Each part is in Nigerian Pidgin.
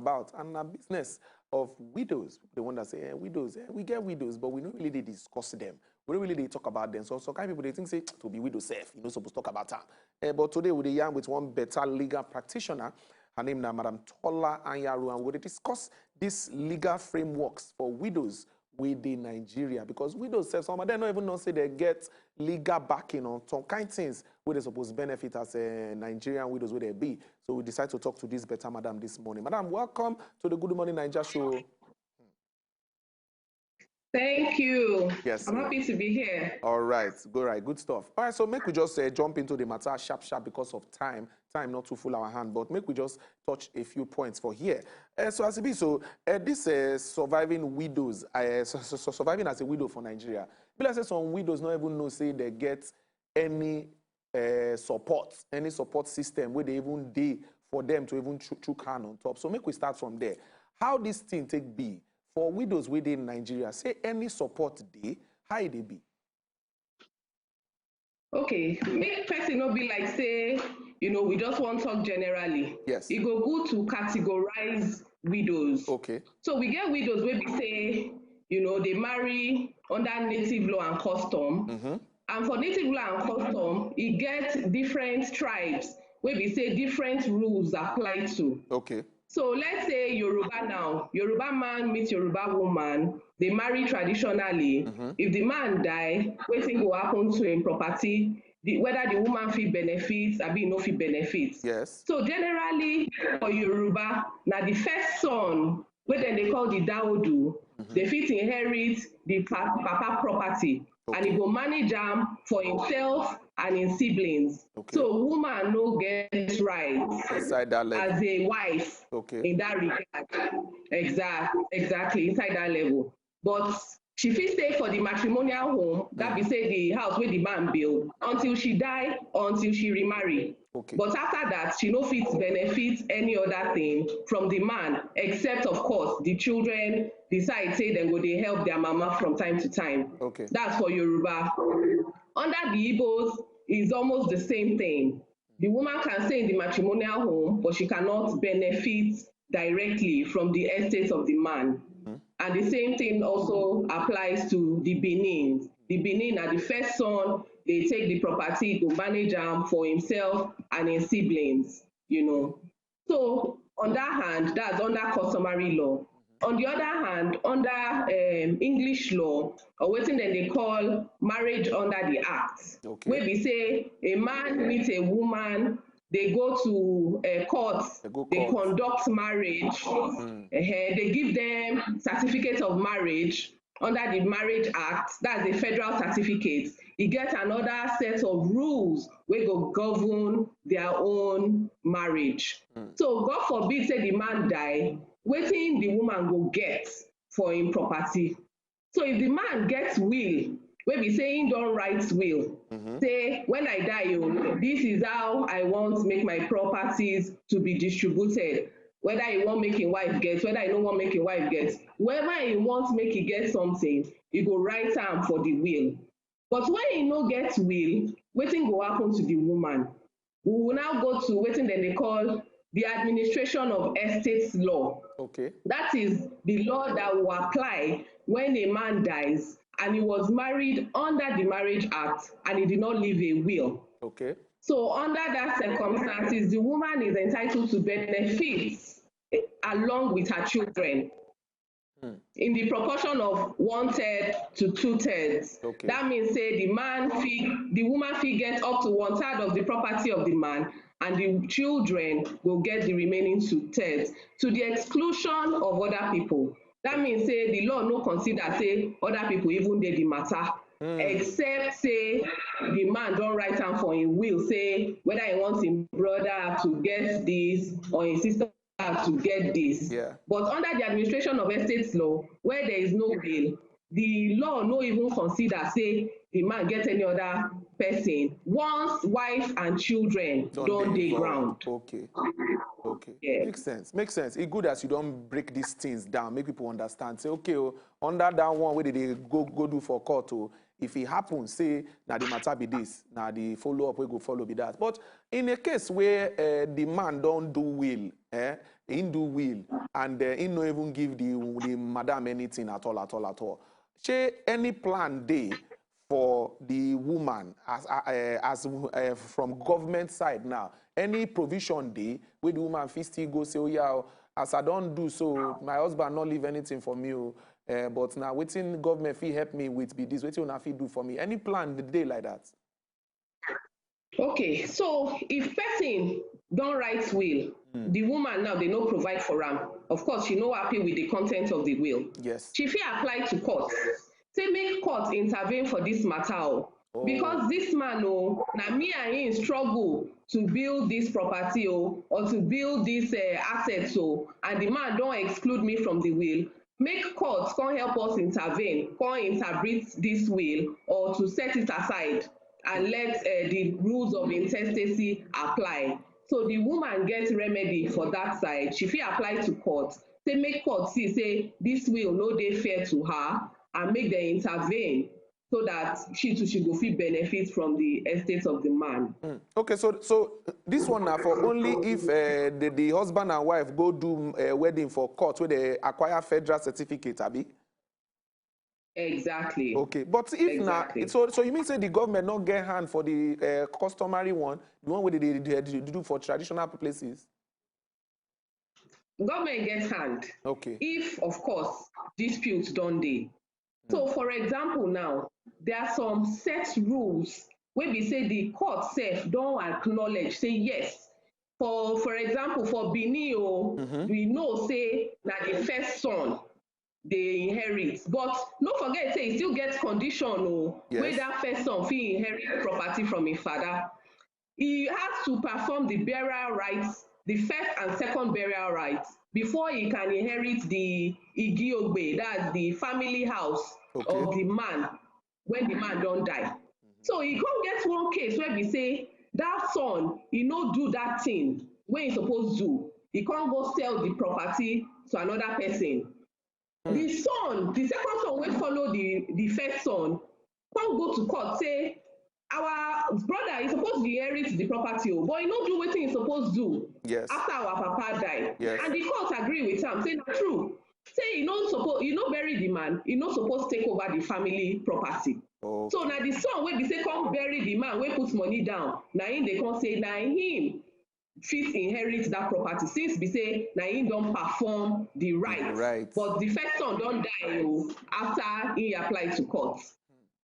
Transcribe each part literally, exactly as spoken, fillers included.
about, and na business of widows. They wonder say, eh, widows, eh, we get widows, but we no really dey discuss them. We no really dey talk about them. So some kind people dey think say to be widow sef, you no suppose talk about am. Eh, but today we dey yarn with one better legal practitioner. Her name na Madam Tola Anyaru, and we dey discuss these legal frameworks for widows wey dey Nigeria, because widows sef, some of them no even know say they get legal backing on some kind things wey dey suppose benefit as, eh, Nigerian widows wey they be. So we decide to talk to this better madam this morning. Madam, welcome to the Good Morning Naija show. Thank you. Yes, I'm ma'am. Happy to be here. All right, go right, good stuff. All right, so make we just, uh, jump into the matter sharp sharp because of time. Time not to full our hand, but make we just touch a few points for here. Uh, so as e be so, uh, this, uh, surviving widows, uh, so, so, so surviving as a widow for Nigeria, be like say some widows no even know say they get any, uh, support, any support system wey dey even dey for them to even choo- chook hand on top. So make we start from there. How this thing take be for widows wey dey Nigeria? Say any support dey, how e dey be? Okay, make person no be like say, you know, we just wan talk generally. Yes. E go good to categorize widows. Okay. So we get widows wey be say, you know, they marry under native law and custom. Mm-hmm. And for native law and custom, e get different tribes wey be say different rules apply to. Okay. So let's say Yoruba now, Yoruba man meet Yoruba woman, they marry traditionally. Mm-hmm. If the man die, wetin go happen to him property? The, whether the woman fit benefit, abi no fit benefit. Yes. So generally for Yoruba, na the first son, wey dem dey call the daodu, Mm-hmm. they fit inherit the pa- papa property, and Okay. he go manage am for himself and him siblings. Okay. So woman no get rights Inside that level. as a wife Okay. In that regard. Exact, exactly, inside that level. But she fit stay for the matrimonial home, that be say the house wey the man build, until she die or until she remarry. Okay. But after that, she no fit benefit any other thing from the man, except of course the children decide say dem go dey help their mama from time to time. Okay. That's for Yoruba. Under the Igbos, is almost the same thing. The woman can stay in the matrimonial home, but she cannot benefit directly from the estate of the man. Mhm. And the same thing also applies to the Benin. The Benin are the first son, they take the property, go manage am for himself and his siblings, you know. So on that hand, that's under customary law. On the other hand, under um, English law, or wetin dem dey call marriage under the act, Okay. Wey be say a man meet a woman, they go to a court, They go they court. Conduct marriage, Mm. eh, they give them certificate of marriage under the Marriage Act, that's a federal certificate. E get another set of rules wey go govern their own marriage. Mm. So God forbid say the man die, wetin the woman go get for him property? So if the man gets will, wey be say him don write will, Mm-hmm. Say when I die, oh, this is how I want make my properties to be distributed. Whether he want make him wife get, whether he no want make him wife get, whoever he want make he get something, he go write am for the will. But when he no get will, wetin go happen to the woman? We will now go to wetin dem dey call the administration of estates law. Okay. That is the law that will apply when a man dies and he was married under the Marriage Act and he did not leave a will. Okay. So under that circumstances, the woman is entitled to benefits along with her children Hmm. in the proportion of one third to two thirds. Okay. That means say the man fit, the woman fit get up to one third of the property of the man, and the children go get the remaining two thirds to the exclusion of other people. That means say the law no consider say other people even dey the matter. Hmm. Except say the man don write am for him will say whether he wants him brother to get this or him sister to get this. Yeah. But under the administration of estates law, where there is no will, the law no even consider say the man get any other person once wife and children Don don dey dey involved. Ground. Okay. Okay. Yeah. Makes sense. Makes sense. E good as you don break these things down, make people understand. Say, okay, oh, under that one wey dey dey go go do for court, oh, if e happen, say na the matter be this, na the follow up wey go follow be that. But in a case where, uh, the man don do will, eh, he do will, and uh, he no even give the the madam anything at all, at all, at all. Shey any plan dey for the woman as uh, as uh, from government side now? Any provision dey wey the woman fit still go say, oh yeah, as I don do so, my husband no leave anything for me o, uh, but na wetin government fit help me with be this, wetin una fit do for me? Any plan dey like that? Okay, so if person don write will, mm. The woman now, they no provide for am. Of course, she no happy with the content of the will. Yes. She fit apply to court. Say make court intervene for this matter o. Oh. Because this man o, oh, na me and him struggle to build this property o, oh, or to build this uh, asset o, oh, and the man don't exclude me from the will. Make court come help us intervene, come interpret this will or to set it aside and let uh, the rules of intestacy apply. So the woman gets remedy for that side. She fit apply to court. Say make court see say this will no dey fair to her and make dem intervene so that she too she go fit benefit from the estate of the man. Mm. Okay, so so this one now for only if uh, the, the husband and wife go do uh, wedding for court where they acquire federal certificate, abi? Exactly. Okay, but if exactly. Now, so so you mean say the government not get hand for the uh, customary one, the one where they, they, they do for traditional places? Government get hand. Okay. If of course disputes don't dey. So, for example, now there are some set rules wey be say the court sef don acknowledge say yes. For for example, for Benin o, mm-hmm. We know say na the first son dey inherit, but no forget say e still get condition o, yes. Wey that first son fit inherit property from im father. He has to perform the burial rites, the first and second burial rites, before he can inherit the Igiogbe, that's the family house okay. Of the man when the man don't die. Mm-hmm. So he can't get one case where we say that son, he no do that thing when he supposed to. He can't go sell the property to another person. Mm. The son, the second son will follow the, the first son, can't go to court, say, our brother is supposed to inherit the property, oh, but he no do wetin he supposed do yes. After our papa die. Yes. And the court agree with him, say na true. Say he no suppose, he no bury the man, he no suppose take over the family property. Okay. So na the son wey be say come bury the man wey put money down, na him dey come say na him fit inherit that property since be say na him don perform the right. Right. But the first son don die o after he apply to court.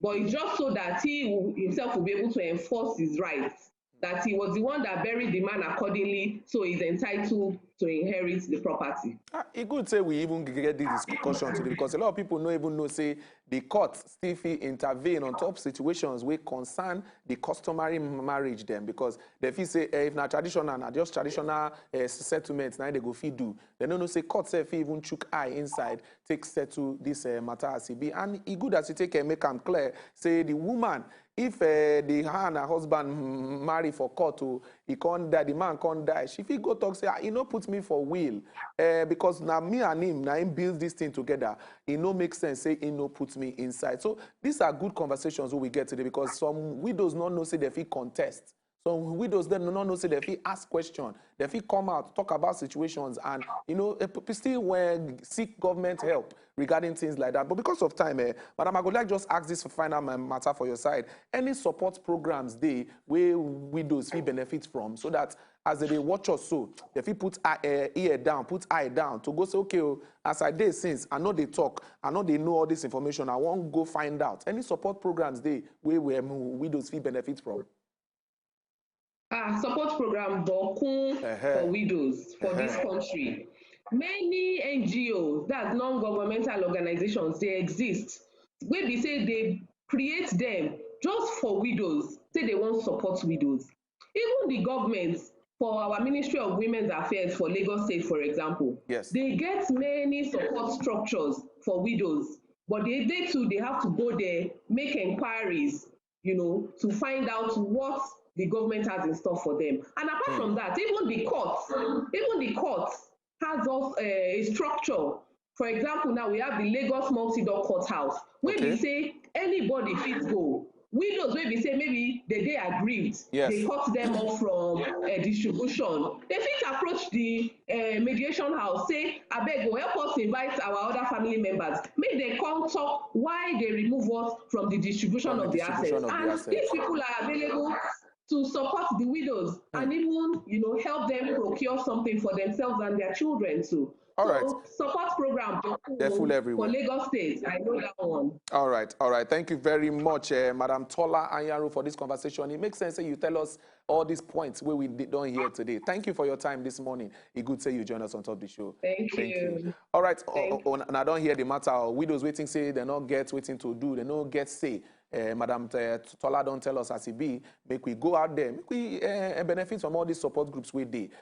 But it's just so that he will, himself will be able to enforce his rights. That he was the one that buried the man accordingly, so he's entitled to inherit the property. Ah, e good say we even get this discussion today because a lot of people no even know say the court still fit intervene on top situations wey concern the customary marriage dem because dem fit say eh, if na traditional na just traditional eh, settlement na they go fit do. Dem no know say court sef fit even chook eye inside take settle this eh, matter as e be, and e good as you take eh, make am clear say the woman if uh, the her and her husband marry for court o, he can't die, the man can't die, she fit go talk say ah, he no put me for will uh, because na me and him na him build this thing together. It no make sense say he no put me inside. So these are good conversations we get today because some widows no know say they fit contest. Some widows dem no know say they fit ask question, they fit come out talk about situations and you know eh, still when seek government help regarding things like that. But because of time, eh, Madam, I would like just ask this final matter for your side. Any support programs they where widows feel benefit from so that as they watch us so, they feel put eye, eh, ear down, put eye down to go say, okay, oh, as I did since, I know they talk, I know they know all this information. I won't go find out. Any support programs they where, where widows feel benefit from? Ah, support program Bokun uh-huh. For widows for uh-huh. This country. Many N G Os, that's non-governmental organizations, they exist. Wey be say they create them just for widows, say they won't support widows. Even the government for our Ministry of Women's Affairs for Lagos State, for example, yes. They get many support structures for widows, but they, they too, they have to go there, make inquiries, you know, to find out what the government has in store for them. And apart mm. From that, even the courts, even the courts has also eh, a structure. For example, now we have the Lagos Multi-Door Courthouse, where okay. They say anybody fits go. widows wey be say maybe they dey aggrieved, Yes. they cut them off from uh, distribution, they fit approach the uh, mediation house, say, "Abeg o, help us invite our other family members, make dem come talk why they remove us from the distribution From the of the distribution assets." of the And assets. These people are available to support the widows and even, you know, help them procure something for themselves and their children too. All So, right. Support program for, They're full for everywhere. Lagos State, I know that one. All right, all right. Thank you very much, uh, Madam Tola Anyaru, for this conversation. It makes sense that you tell us all these points where we di- don't hear today. Thank you for your time this morning. It good say you join us on top of the show. Thank you. All right. Thank Oh, oh, and I don't hear the matter. Oh, widows waiting say they not get waiting to do. They no get say. Uh, Madam uh, Tola don't tell us as it be. Make we go out there. Make we uh, benefit from all these support groups we dey.